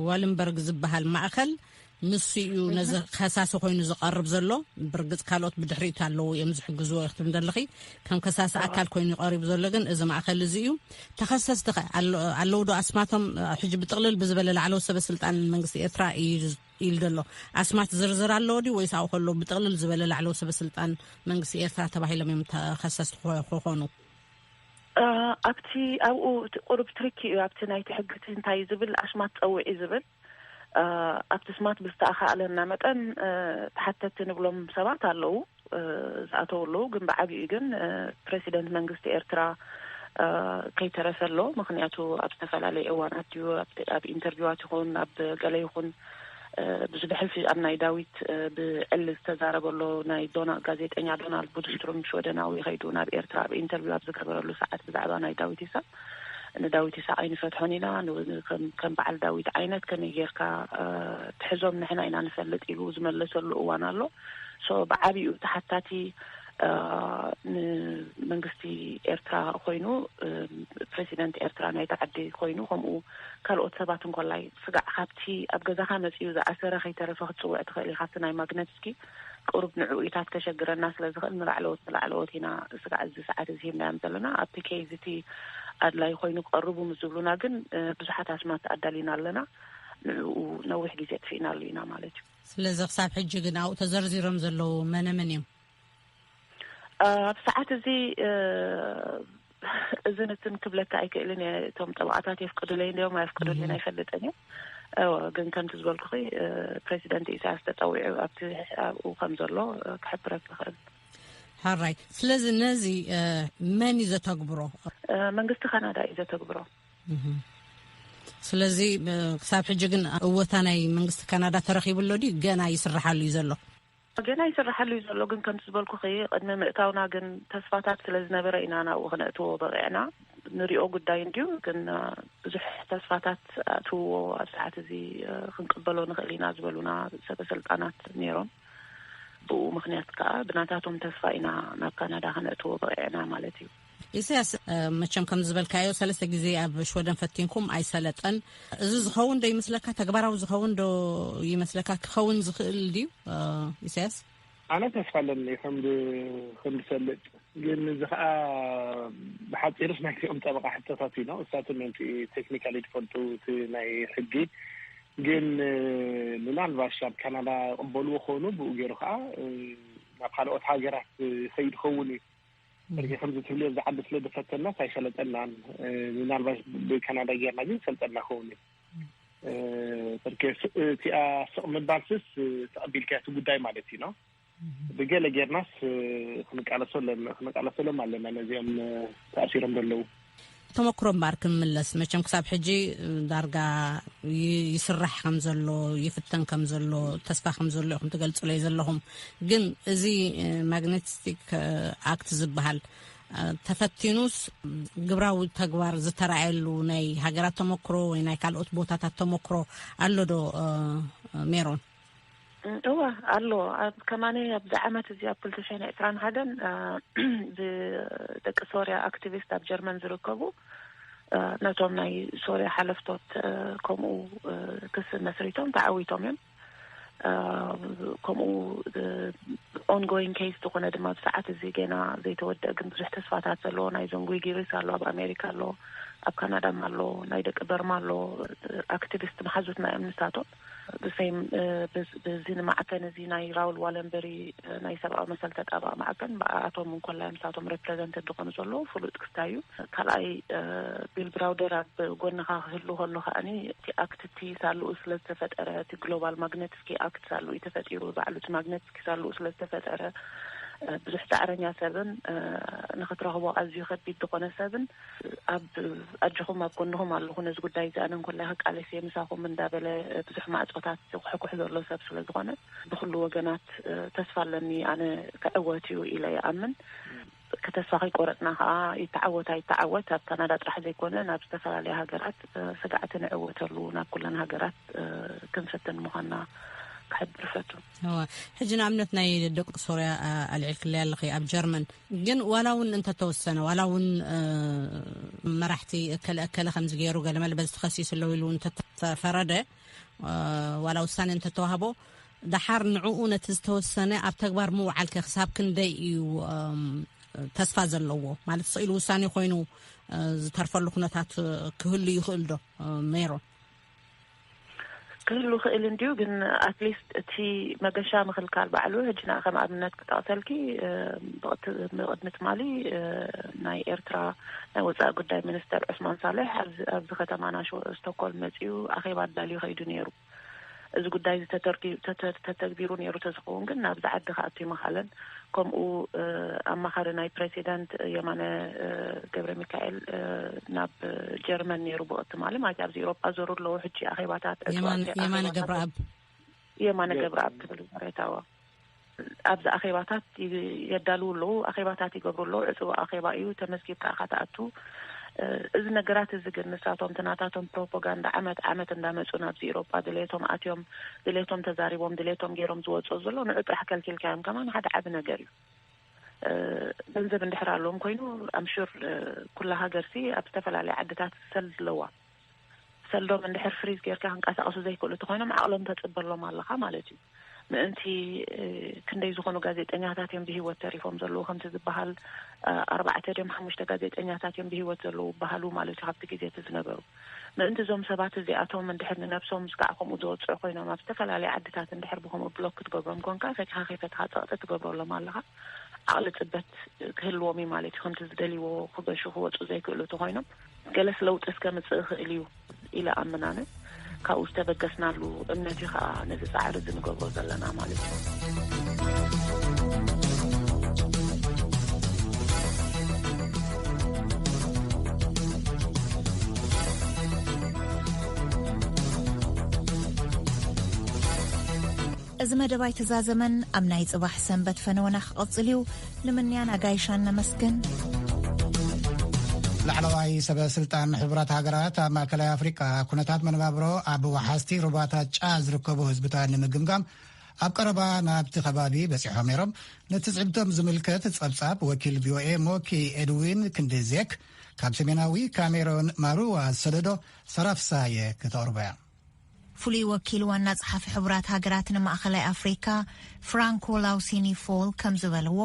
ዋለንበርግ ዝበሃል ማእከል ንሱ እዩ ነዚ ከሳሲ ኮይኑ ዝቐርብ ዘሎ። ብርግጽ ካልኦት ብድሕሪት ኣለዉ እዮም ዝሕግዝዎ ኢኽትብሊ ዘለኺ። ከም ከሳሲ ኣዎ። ኣካል ኮይኑ ቀሪቡ ዘሎ ግን እዚ ማእከል እዚ እዩ። ተኸሰስቲ ኸ ኣሎ-፣ ኣለዉ ዶ ኣስማቶም? ሕጂ ብጥቕልል ብዝበለ ላዕለዎት ሰበ ስልጣን መንግስቲ ኤርትራ እዩ ዝ-፣ ኢሉ ዘሎ። ኣስማት ዝርዝር ኣለዎ ድዩ ወይስ ኣብኡ ከሎ ብጥቕልል ዝበለ ላዕለዎት ሰበ ስልጣን መንግስቲ ኤርትራ ተባሂሎም እዮም ተኸሰስቲ ክኾ-፣ ክኾኑ? እ፣ ኣብቲ፣ ኣብኡ እቲ ቁሩብ ትሪኪ እዩ። ኣብቲ ናይቲ ሕጊ እቲ እንታይ እዩ ዝብል፣ ኣሽማት ጸውዒ ዝብል፣ እ፣ ኣብቲ ስማት ብዝተኣኻእለና መጠን፣ እ፣ ተሓተትቲ ንብሎም ሰባት ኣለዉ፣ እ፣ ዝኣተዉ ኣለዉ። ግን ብዓቢኡ ግን፣ እ፣ ፕረሲደንት መንግስቲ ኤርትራ፣ እ፣ ከይተረፈ ኣሎ። ምኽንያቱ ኣብ ዝተፈላለዩ እዋናት እዩ፣ ኣብ፣ ኣብ ኢንተርቪዋት ይኹን ኣብ ገለ ይኹን፣ ብዙ ብሕልፊ ኣብ ናይ ዳዊት ብዕሊ ዝተዛረበሎ ናይ ዶና ጋዜጠኛ ዶናልድ ቡድስትሩም ሽወደናዊ ከይዱ ናብ ኤርትራ ኣብ ኢንተርቪው ኣብ ዝገበረሉ ሰዓት ብዛዕባ ናይ ዳዊት ኢሳቅ ንዳዊት ኢሳቅ ኣይንፈትሖን ኢና፣ ከም በዓል ዳዊት ዓይነት ከመይ ጌርካ ትሕዞም ንሕና ኢና ንፈልጥ ኢሉ ዝመለሰሉ እዋን ኣሎ። ሶ ብዓብኡ ተሓታቲ ንመንግስቲ ኤርትራ ኮይኑ፣ ፕሬዚደንት ኤርትራ ናይቲ ዓዲ ኮይኑ፣ ከምኡ ካልኦት ሰባት እንኮላይ ስጋዕ ካብቲ ኣብ ገዛኻ መጺኡ ዝኣሰረ ከይተረፈ ክትጽውዕ ትኽእል ኢኻ። ኣብቲ ናይ ማግነትስኪ ቁሩብ ንዕኡ ኢታት ከሸግረና ስለ ዝኽእል ንላዕለዎት ንላዕለዎት ኢና ስጋዕ እዚ ሰዓት እዚ ሂብናዮም ዘለና። ኣብቲ ኬዝ እቲ ኣድላይ ኮይኑ ክቐርቡ ምስ ዝብሉና ግን ብዙሓት ኣስማት ኣዳሊና ኣለና። ንዕኡ ነዊሕ ግዜ ኣጥፊእናሉ ኢና ማለት እዩ። ስለዚ ክሳብ ሕጂ ግን ኣብኡ ተዘርዚሮም ዘለዉ መነመን እዮም? ኣብ ሰዓት እዚ እዚ ንትን ክብለካ ኣይክእልን እየ። እቶም ጠበቃታት የፍቅዱለይ እንዲዮም ኣየፍቅዱልን ኣይፈልጥን እየ። እወ፣ ግን ከምቲ ዝበልኩኺ ፕሬዚደንት ኢሳያስ ተጠዊዑ ኣብቲ ኣብኡ ከም ዘሎ ክሕብረክ ይኽእል። ሓራይ። ስለዚ ነዚ መን እዩ ዘተግብሮ? መንግስቲ ካናዳ እዩ ዘተግብሮ። ስለዚ ክሳብ ሕጂ ግን እወታ ናይ መንግስቲ ካናዳ ተረኪቡ ኣሎ ድዩ ገና ይስርሓሉ እዩ ዘሎ? ገና ይስርሓሉ እዩ ዘሎ፣ ግን ከምቲ ዝበልኩኺ ቅድሚ ምእታውና ግን ተስፋታት ስለ ዝነበረ ኢና ናብኡ ክነእትዎ በቂዕና። ንሪኦ ጉዳይ እንድዩ፣ ግን ብዙሕ ተስፋታት ኣእትውዎ ኣብ ሰዓት እዚ ክንቅበሎ ንኽእል ኢና ዝበሉና ሰበ ስልጣናት ነይሮም። ብኡ ምኽንያት ከዓ ብናታቶም ተስፋ ኢና ናብ ካናዳ ክነእትዎ በቂዕና ማለት እዩ። ኢሳያስ መቸም ከም ዝበልካዮ ሰለስተ ግዜ ኣብ ሽወደን ፈቲንኩም ኣይሰለጠን። እዚ ዝኸውን ዶ ይመስለካ? ተግባራዊ ዝኸውን ዶ ይመስለካ? ክኸውን ዝኽእል ድዩ? ኢሳያስ ኣነ ተስፋ ኣለኒ ከም ከም ዝሰልጥ፣ ግን እዚ ከዓ ብሓፂርስ ናይ ክኦም ጠበቃ ሕቶታት እዩ ነው እሳትን ነቲ ቴክኒካሊ ትፈልጡ እቲ ናይ ሕጊ ግን ምናልባሽ ኣብ ካናዳ ቅበልዎ ከሆኑ ብኡ ገይሩ ከዓ ናብ ካልኦት ሃገራት ይኸይድ ኸውን እዩ። ሕርጊ ከምዚ ትብልዮ ኣብዚ ዓዲ ስለ ዝፈተናስ ኣይሰለጠናን። ምናልባት ብካናዳ ጌርና ግን ሰልጠና ከውን እዩ። ሕርጊ እቲኣ ስቕ ምባልስስ ተቐቢልካ እቲ ጉዳይ ማለት እዩ ነው። ብገለ ጌርናስ ክንቃለሶሎም ኣለና ነዚኦም ተኣሲሮም ዘለዉ። ተመክሮ እምበኣር ክንምለስ መቸም ክሳብ ሕጂ ዳርጋ ይስራሕ ከም ዘሎ ይፍተን ከም ዘሎ ተስፋ ከም ዘሎ ኢኹም ትገልጹለይ ዘለኹም። ግን እዚ ማግነቲስቲክ ኣክት ዝበሃል ተፈቲኑስ ግብራዊ ተግባር ዝተራእየሉ ናይ ሃገራት ተመክሮ ወይ ናይ ካልኦት ቦታታት ተመክሮ ኣሎ ዶ? ሜሮን። እወ ኣሎ። ኣብ ከማነ ኣብዚ ዓመት እዚ ኣብ ክልተ ሽሕን ዕስራን ሓደን ብደቂ ሶርያ ኣክቲቪስት ኣብ ጀርመን ዝርከቡ ነቶም ናይ ሶርያ ሓለፍቶት ከምኡ ክሲ መስሪቶም ተዓዊቶም እዮም። ከምኡ ኦንጎይንግ ኬስ ዝኾነ ድማ ብሰዓት እዚ ገና ዘይተወደአ ግን ብዙሕ ተስፋታት ዘለዎ ናይ ዞንጉ ጊሪስ ኣሎ፣ ኣብ ኣሜሪካ ኣሎ፣ ኣብ ካናዳ ኣሎ፣ ናይ ደቂ በርማ ኣሎ። ኣክቲቪስት መሓዙትና እዮም ንሳቶም። ብሰይም ብዚ ንማዕከን እዚ ናይ ራውል ዋለንበሪ ናይ ሰብኣዊ መሰል ተጣባቂ ማዕከን ብኣቶም እንኮላይ ምሳቶም ሬፕሬዘንትድ ዝኾኑ ዘለዉ ፍሉጥ ክስታይ እዩ። ካልኣይ ቢል ብራውደር ኣብ ጎንኻ ክህሉ ከሎ ከዓኒ እቲ ኣክት እቲ ሳልኡ ስለ ዝተፈጠረ እቲ ግሎባል ማግነትስኪ ኣክት ሳልኡ እዩ ተፈጢሩ። ባዕሉ እቲ ማግነትስኪ ሳልኡ ስለ ዝተፈጠረ ብዙሕ ፃዕረኛ ሰብን ንክትረኽቦ ኣዝዩ ከቢድ ዝኾነ ሰብን ኣብ ኣጆኹም ኣብ ጎንኹም ኣለኹ ነዚ ጉዳይ እዚ ኣነ እንኮላይ ክቃለስ እየ ምሳኹም እንዳበለ ብዙሕ ማዕፆታት ዝኩሕኩሕ ዘሎ ሰብ ስለ ዝኾነ ብኩሉ ወገናት ተስፋ ኣለኒ ኣነ ክዕወት እዩ ኢለ ይኣምን። ከተስፋ ከይቆረፅና ከዓ ይተዓወት ኣይተዓወት ኣብ ካናዳ ጥራሕ ዘይኮነ ናብ ዝተፈላለያ ሃገራት ስጋዕቲ ንዕወተሉ ናብ ኩለን ሃገራት ክንፈትን ምዃንና ክሕብር ፈቱ። ሕጂ ንኣብነት ናይ ደቂ ሶርያ ኣልዒልክለይ ኣለኺ ኣብ ጀርመን ግን ዋላ እውን እንተተወሰነ ዋላ እውን መራሕቲ እከለ እከለ ከምዚ ገይሩ ገለመለ በዚ ተኸሲሱ ኣለዉ ኢሉ እውን እንተተፈረደ ዋላ ውሳኔ እንተተዋህቦ ደሓር ንዕኡ ነቲ ዝተወሰነ ኣብ ተግባር ምውዓልከ ክሳብ ክንደይ እዩ ተስፋ ዘለዎ ማለት ስኢሉ ውሳኔ ኮይኑ ዝተርፈሉ ኩነታት ክህሉ ይኽእል ዶ? ሜሮን። ክህሉ ክእል እንድዩ ግን ኣትሊስት እቲ መገሻ ምክልካል ባዕሉ ሕጂ ንኣ ከም ኣብነት ክጠቕሰልኪ ብቕድሚ ትማሊ ናይ ኤርትራ ናይ ወፃኢ ጉዳይ ሚኒስተር ዑስማን ሳልሕ ኣብዚ ከተማና ስቶኮልም መፂኡ ኣኼባ ኣዳልዩ ከይዱ ነይሩ። እዚ ጉዳይ እዚ ተተግቢሩ ነይሩ ተዝኸውን ግን ናብዚ ዓዲ ክኣቱ ይምኻለን። ከምኡ ኣማኻሪ ናይ ፕሬሲደንት የማነ ገብረ ሚካኤል ናብ ጀርመን ነይሩ ብቕድሚ ትማሊ ማለት ኣብዚ ኤሮጳ ዞሩ ኣለዉ ሕጂ ኣኼባታት የማነ ገብረኣብ የማነ ገብረኣብ ትብል ዛሬታዋ ኣብዚ ኣኼባታት የዳልዉ ኣለዉ። ኣኼባታት ይገብሩ ኣለዉ። ዕፅዋ ኣኼባ እዩ። ተመዝጊብካ ኢኻ ትኣቱ። እዚ ነገራት እዚ ግን ንሳቶም ትናታቶም ፕሮፓጋንዳ ዓመት ዓመት እንዳመፁ ናብዚ ኢሮጳ ድሌቶም ኣትዮም፣ ድሌቶም ተዛሪቦም፣ ድሌቶም ገይሮም ዝወፁ ዘሎ ንዑ ጥራሕ ከልኪልካዮም ከማን ሓደ ዓቢ ነገር እዩ። ገንዘብ እንድሕር ኣለዎም ኮይኑ ኣምሹር ኩላ ሃገርሲ ኣብ ዝተፈላለየ ዓድታት ሰልድ ኣለዋ። ሰልዶም እንድሕር ፍሪዝ ጌርካ ክንቀሳቀሱ ዘይክእሉ እንተኮይኖም ዓቕሎም ተፅበሎም ኣለኻ ማለት እዩ። ምእንቲ ክንደይ ዝኾኑ ጋዜጠኛታት እዮም ብሂወት ተሪፎም ዘለዉ ከምቲ ዝበሃል፣ ኣርባዕተ ድዮም ሓሙሽተ ጋዜጠኛታት እዮም ብሂወት ዘለዉ ይበሃሉ ማለት እዩ። ካብቲ ግዜ እቲ ዝነበሩ ምእንቲ እዞም ሰባት እዚኣቶም እንድሕር ንነብሶም ስጋዕ ከምኡ ዝወፅዑ ኮይኖም ኣብ ዝተፈላለየ ዓድታት እንድሕር ብከምኡ ብሎክ ክትገብሮም ኮንካ ፈቲኻ ከይፈትኻ ፀቕጢ ትገብረሎም ኣለኻ። ዓቕሊ ፅበት ክህልዎም እዩ ማለት እዩ። ከምቲ ዝደልይዎ ክገሹ ክወፁ ዘይክእሉ እንተኮይኖም ገለስ ለውጢ እስከ ምፅእ ይኽእል እዩ ኢለ ኣምናነ። ካብኡ ዝተበገስናሉ እምነት እዩ ከዓ ነዚ ፃዕሪ እዚ ንገብሮ ዘለና ማለት እዩ። እዚ መደብ ኣይተዛዘመን። ኣብ ናይ ጽባሕ ሰንበት ፈነወና ክቕጽል እዩ። ንምንያን ኣጋይሻን ነመስግን። ላዕለዋይ ሰበ ስልጣን ሕቡራት ሃገራት ኣብ ማእከላይ ኣፍሪቃ ኩነታት መነባብሮ ኣብ ወሓዝቲ ሩባታት ጫድ ዝርከቡ ህዝብታት ንምግምጋም ኣብ ቀረባ ናብቲ ከባቢ በጺሖም ነይሮም። ነቲ ጽዕብቶም ዝምልከት ጸብጻብ ወኪል ቪኦኤ ሞኪ ኤድዊን ክንድዜክ ካብ ሰሜናዊ ካሜሮን ማሩዋ ዝሰደዶ ሰራፍሳየ ክተቕርቦ እያ። ፍሉይ ወኪል ዋና ጸሓፊ ሕቡራት ሃገራት ንማእኸላይ ኣፍሪካ ፍራንኮ ላውሲኒ ፎል ከም ዝበልዎ፣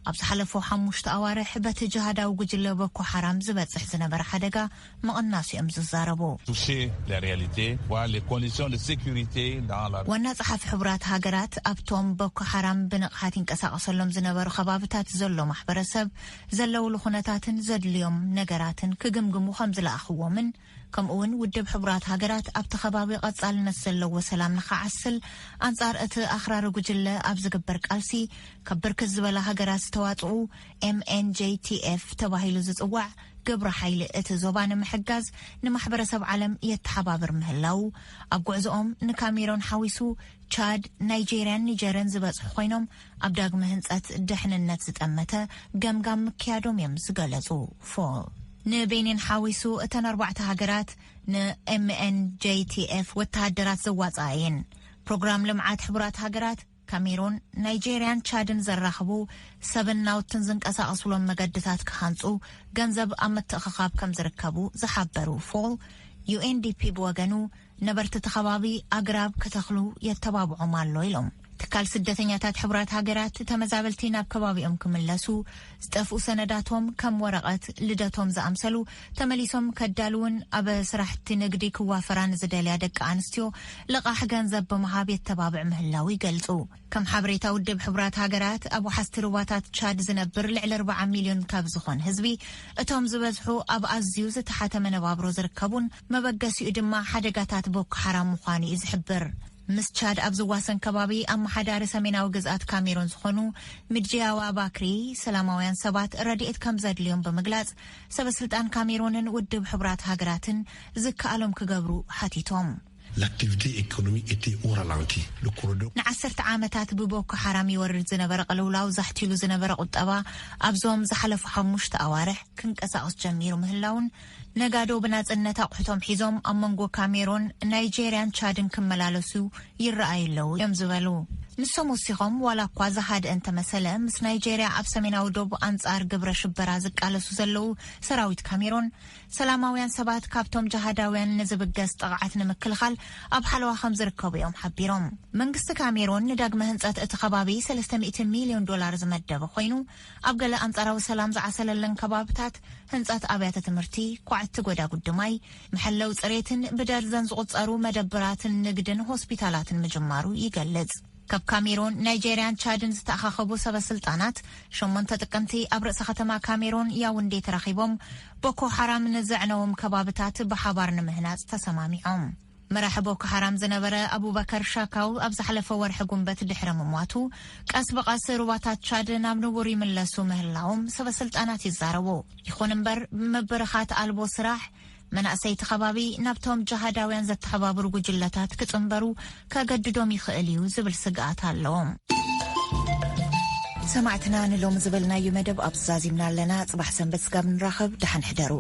ኣብ ዝሓለፉ ሓሙሽተ ኣዋርሕ በቲ ጅሃዳዊ ጉጅለ ቦኮ ሓራም ዝበጽሕ ዝነበረ ሓደጋ ምቕናሱ እዮም ዝዛረቡ። Toucher les réalités, voir les conditions de sécurité dans la ዋና ጸሓፊ ሕቡራት ሃገራት ኣብቶም ቦኮ ሓራም ብንቕሓት ይንቀሳቐሰሎም ዝነበሩ ከባብታት ዘሎ ማሕበረሰብ ዘለውሉ ኩነታትን ዘድልዮም ነገራትን ክግምግሙ ከም ዝለኣኽዎምን፣ ከምኡ እውን ውድብ ሕቡራት ሃገራት ኣብቲ ከባቢ ቀጻልነት ዘለዎ ሰላም ንኸዓስል ኣንጻር እቲ ኣኽራሪ ጉጅለ ኣብ ዝግበር ቃልሲ ካብ ብርክት ዝበላ ሃገራት ዝተዋጽኡ ኤምኤንጄቲኤፍ ተባሂሉ ዝጽዋዕ ግብረ ሓይሊ እቲ ዞባ ንምሕጋዝ ንማሕበረሰብ ዓለም የተሓባብር ምህላው፣ ኣብ ጉዕዞኦም ንካሜሮን ሓዊሱ ቻድ፣ ናይጄርያን ኒጀርን ዝበጽሑ ኮይኖም ኣብ ዳግመ ህንጸት ድሕንነት ዝጠመተ ገምጋም ምክያዶም እዮም ዝገለጹ። ፎል ንቤኒን ሓዊሱ እተን ኣርባዕተ ሃገራት ንኤምኤንጄቲኤፍ ወተሃደራት ዘዋጽኣ እየን። ፕሮግራም ልምዓት ሕቡራት ሃገራት ካሜሮን፣ ናይጄርያን ቻድን ዘራኽቡ ሰብን ናውትን ዝንቀሳቐስሎም መገድታት ክሃንጹ ገንዘብ ኣብ ምትእኽኻብ ከም ዝርከቡ ዝሓበሩ ፎል፣ ዩኤንዲፒ ብወገኑ ነበርቲ እቲ ከባቢ ኣግራብ ክተኽሉ የተባብዖም ኣሎ ኢሎም። ትካል ስደተኛታት ሕቡራት ሃገራት ተመዛበልቲ ናብ ከባቢኦም ክምለሱ፣ ዝጠፍኡ ሰነዳቶም ከም ወረቐት ልደቶም ዝኣምሰሉ ተመሊሶም ከዳልውን ኣብ ስራሕቲ ንግዲ ክዋፈራ ንዝደልያ ደቂ ኣንስትዮ ልቓሕ ገንዘብ ብምሃብ የተባብዕ ምህላው ይገልጹ። ከም ሓበሬታ ውድብ ሕቡራት ሃገራት ኣብ ወሓዝቲ ሩባታት ቻድ ዝነብር ልዕሊ ኣርባዓ ሚልዮን ካብ ዝኾን ህዝቢ እቶም ዝበዝሑ ኣብ ኣዝዩ ዝተሓተ መነባብሮ ዝርከቡን መበገሲኡ ድማ ሓደጋታት ቦኮ ሓራም ምዃኑ እዩ ዝሕብር። ምስ ቻድ ኣብ ዝዋሰን ከባቢ ኣመሓዳሪ ሰሜናዊ ግዝኣት ካሜሮን ዝኾኑ ምድጂያዋ ባክሪ ሰላማውያን ሰባት ረድኤት ከም ዘድልዮም ብምግላጽ ሰበ ስልጣን ካሜሮንን ውድብ ሕቡራት ሃገራትን ዝከኣሎም ክገብሩ ሓቲቶም። L'activité économique était au ralenti. Le corridor ንዓሰርተ ዓመታት ብቦኮ ሓራም ይወርድ ዝነበረ ቅልውላው ዛሕቲሉ ዝነበረ ቁጠባ ኣብዞም ዝሓለፉ ሓሙሽተ ኣዋርሕ ክንቀሳቐስ ጀሚሩ ምህላውን ነጋዶ ብናጽነት ኣቑሑቶም ሒዞም ኣብ መንጎ ካሜሮን፣ ናይጄርያን ቻድን ክመላለሱ ይረኣዩ ኣለዉ እዮም ዝበሉ። ንሶም ወሲኾም ዋላ እኳ ዝሃድአ እንተመሰለ ምስ ናይጄርያ ኣብ ሰሜናዊ ዶብ ኣንጻር ግብረ ሽበራ ዝቃለሱ ዘለዉ ሰራዊት ካሜሮን ሰላማውያን ሰባት ካብቶም ጅሃዳውያን ንዝብገስ ጥቕዓት ንምክልኻል ኣብ ሓለዋ ከም ዝርከቡ እዮም ሓቢሮም። መንግስቲ ካሜሮን ንዳግመ ህንጸት እቲ ከባቢ ሰለስተ ሚእቲ ሚልዮን ዶላር ዝመደበ ኮይኑ ኣብ ገለ ኣንጻራዊ ሰላም ዝዓሰለለን ከባብታት ህንጸት ኣብያተ ትምህርቲ፣ ኳዕቲ ጎዳጉዲ ማይ፣ መሐለዊ ጽሬትን ብደርዘን ዝቑጸሩ መደብራትን ንግድን ሆስፒታላትን ምጅማሩ ይገልጽ። ካብ ካሜሮን፣ ናይጄርያን ቻድን ዝተኣኻኸቡ ሰበ ስልጣናት ሸሞንተ ጥቅምቲ ኣብ ርእሰ ከተማ ካሜሮን ያውንዴ ተራኺቦም ቦኮ ሓራም ንዘዕነዎም ከባብታት ብሓባር ንምህናጽ ተሰማሚዖም። መራሒ ቦኮ ሓራም ዝነበረ ኣቡበከር ሻካው ኣብ ዝሓለፈ ወርሒ ጉንበት ድሕሪ ምሟቱ ቀስ ብቐስ ሩባታት ቻድ ናብ ንቡር ይምለሱ ምህላዎም ሰበ ስልጣናት ይዛረቡ። ይኹን እምበር ብምብርኻት ኣልቦ ስራሕ መናእሰይቲ ከባቢ ናብቶም ጅሃዳውያን ዘተሓባብሩ ጉጅለታት ክጽንበሩ ከገድዶም ይኽእል እዩ ዝብል ስግኣት ኣለዎም። ሰማዕትና፣ ንሎም ዝበልናዩ መደብ ኣብዚ ዛዚምና ኣለና። ጽባሕ ሰንበት ስጋብ ንራኸብ፣ ደሓን ሕደሩ።